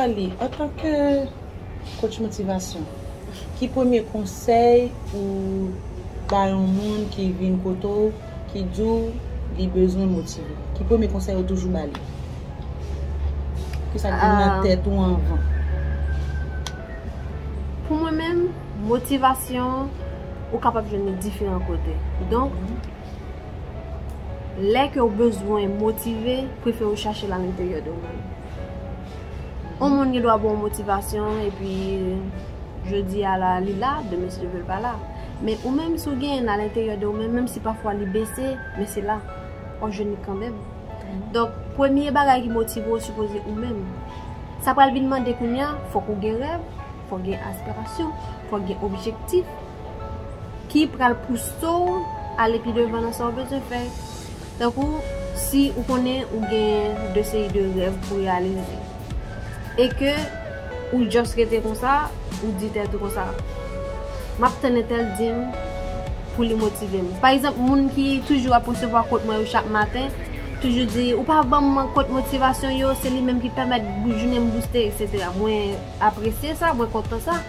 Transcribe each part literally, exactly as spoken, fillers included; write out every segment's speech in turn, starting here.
Li, antanke coach motivation, ki premye konsèy ou ba yon moun ki vin kote w, ki di w li bezwen motive? Ki premye konsèy ou toujou ba li? Kisa ki vin nan tèt ou anvan? Pou mwen menm, motivasyon, ou kapab jwenn li diferan kote. Donk, lè ke w bezwen motive, prefere w chache l alenteryè de w menm. Yon moun gen dwa ba w motivasyon, epi jodi a la, li la, demen si Dye vle l pa la. Men ou menm, si w genyen l alenteryè de w menm, menm si pafwa li bese, men se la. W ap jwenn li kanmenm. Donk, premye bagay ki motive w, sipoze ou menm. Sa pral vin mande kounye a, fòk ou gen rèv, fòk gen aspirasyon, fòk gen objektif ki pral pouse w ale pi devan nan sa w bezwen fè. Tankou si ou konnen ou gen de seri de rèv pou reyalize e ke ou just rete konsa, ou di tèt ou konsa, m ap tann entèl di m pou li motive m. Pa egzanp, moun ki toujou ap resevwa kont mwen yo chak maten, toujou di, ou pa ban m kont motivasyon yo, se li menm ki pèmèt jounen m booste, etsetera. Mwen apresye sa, mwen kontan sa.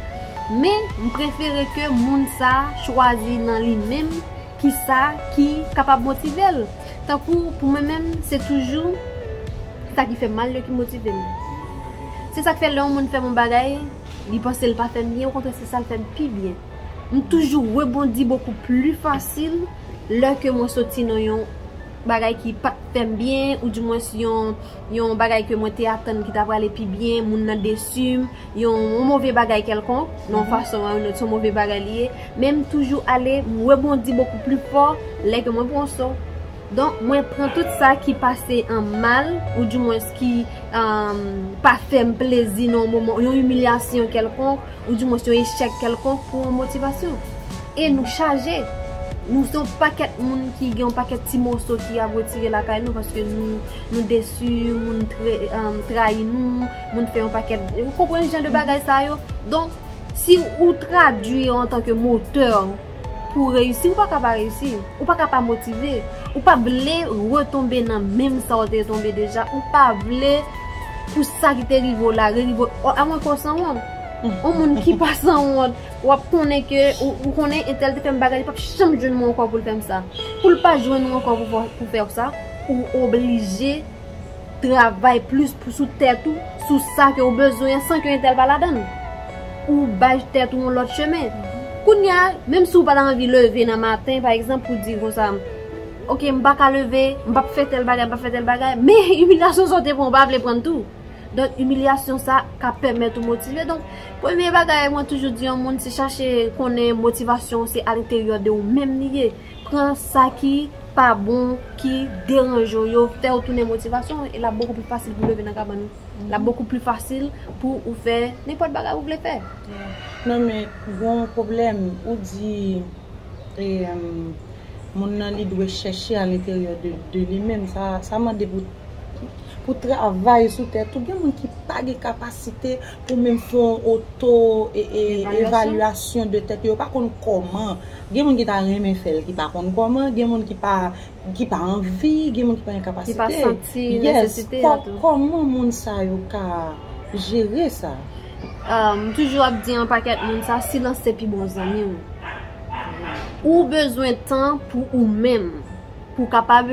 Men, m prefere ke moun sa chwazi nan li menm kisa ki kapab motive l. Tankou, pou mwen menm, se toujou sa ki fè m mal yo ki motive m. Se sa k fè lè yon moun fè m yon bagay, li panse l pa fè m byen, okontrè, se sa l fè m pi byen. M toujou rebondi bokou pli fasil lè ke mwen soti nan yon bagay ki pa t fè m byen, oudimwens yon, yon bagay ke mwen te atann ki ta prale pi byen, moun nan desi m, yon, yon move bagay kèlkonk, nan yon fason ou yon lòt, se yon move bagay li ye, men m toujou ale, m rebondi bokou pli fò lè ke mwen pran yon so. Donk, mwen pran tout sa ki pase an mal, oudimwens ki um, pa fè m plezi nan yon moman, yon imilyasyon kèlkonk, oudimwens yon echèk kèlkonk pou yon motivasyon. E nou chaje. Nou se yon pakèt moun ki gen yon pakèt ti moso ki ap retire lakay nou paske nou, nou desi, moun tre, um, trayi nou, moun fè yon pakèt. Ou konprann jan de bagay sa yo? Donk, si ou tradui yo antanke motè pou reyisi, ou pa ka pa reyisi. Ou pa ka pa motive. Ou pa vle retonbe nan menm sa w te tonbe deja. Ou pa vle pou sa ki te rive w la rerive w. A mwen ke w sanwont. Yon moun ki pa sanwont, w ap konnen ke, ou, ou konnen entèl te fè m bagay, li p ap janm jwenn mwen ankò pou l fè m sa. Pou l pa jwenn ou ankò pou, pou fè w sa, ou oblije travay plis pou sou tèt ou, sou sa ke w bezwen an, san ke entèl pa ladan l. Ou bay tèt ou yon lòt chemen. Kounye a, menm si w pa ta anvi leve nan maten, pa egzanp, pou di konsa, oke, m pa ka leve, m p ap fè tèl bagay, m p ap fè tèl bagay, men imilyasyon sa w te pran, w pa vle pran l tou. Donk, imilyasyon sa ka pèmèt ou motive. Donk, premye bagay mwen toujou di yon moun, se chache konnen motivasyon se alenteryè de ou menm li ye. Pran sa ki pa bon, ki deranje w yo, fè w tounen motivasyon, e l ap bokou pli fasil pou w leve nan kabann ou. L ap bokou pli fasil pou ou fè nenpòt bagay ou vle fè. Non, men gon pwoblèm, ou di e, um, moun nan li dwe chèche alenteryè de, de li menm. Sa, sa mande pou, pou travay sou tèt ou. Gen moun ki pa gen kapasite pou menm fè yon oto e, e, evalyasyon de tèt yo. Yo pa konn kòman. Gen moun ki ta renmen fè l, ki pa konn kòman. Gen moun ki pa, ki pa anvi. Gen moun ki pa gen kapasite. Ki pa santi nesesite a tou. Kòman moun sa yo ka jere sa? M toujou ap di yon pakèt moun sa, silans se pi bon zanmi w. Ou bezwen tan pou ou menm, pou w kapab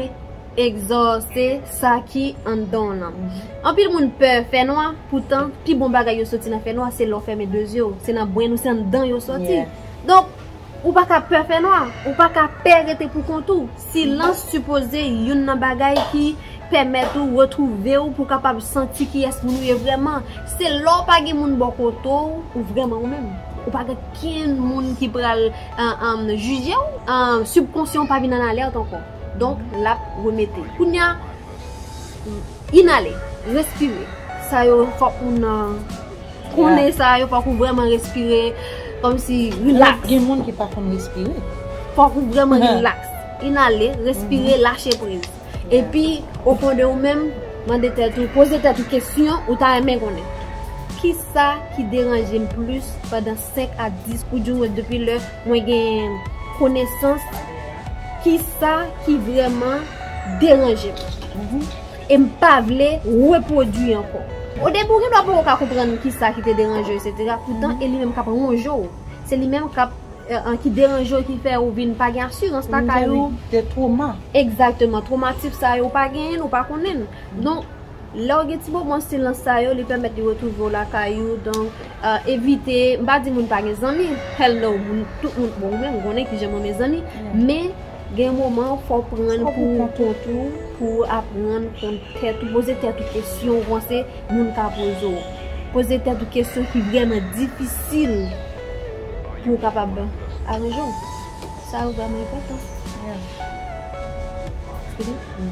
egzòse sa ki anndan w lan. Anpil moun pè fènwa, poutan pi bon bagay yo soti nan fènwa se lè w fèmen de zye w, se nan brenn ou, se anndan yo soti. Donk, ou pa ka pè fènwa, ou pa ka pè rete pou kont ou. Silans sipoze youn nan bagay ki pèmèt ou retwouve w pou w kapab santi kiyès moun ou ye vrèman. Se lè w pa gen moun bò kote w, ou vrèman ou menm. Ou pa gen kenn moun ki pral jije w, sibkonsyan w pa vin an alèt ankò. Donk, l ap remete. Kounye a, inale, respire. Sa yo, fòk moun nan konnen sa yo, fòk ou vrèman respire, kòmsi relax. Gen moun ki pa konn respire. Fòk ou vrèman relax. Inale, respire, lache priz. Epi, o fon de ou menm, mande tèt ou, poze tèt ou kesyon ou ta renmen konnen. Kisa ki deranje m plis pandan senk a dis, oudimwens depi lè mwen gen konesans, kisa ki vrèman deranje m? E m pa vle repwodui ankò. O debi, ou gen dwa poko ka konprann kisa ki te deranje w, etsetera. Poutan, e li menm k ap wonje w. Se li menm k ap, eh, ki deranje w, ki fè ou vin pa gen asirans lakay ou. De twoma. Egzakteman. Twomatis sa yo, ou pa genyen l, ou pa konnen l. Donk, lè w gen ti moman silans sa yo, li pèmèt li retwouve w lakay ou. Donk, eh, evite, m pa di moun pa gen zanmi. Hell no, moun, tout moun, bon, ou menm, ou konnen kijan m renmen zanmi. Men, gen moman, fò w pran l pou kont ou, pou w aprann konn tèt ou, poze tèt ou kesyon, ou panse moun ka poze w. Poze tèt ou kesyon ki vrèman difisil pou w kapab aranje w. Sa yo vrèman enpòtan. Eskize m.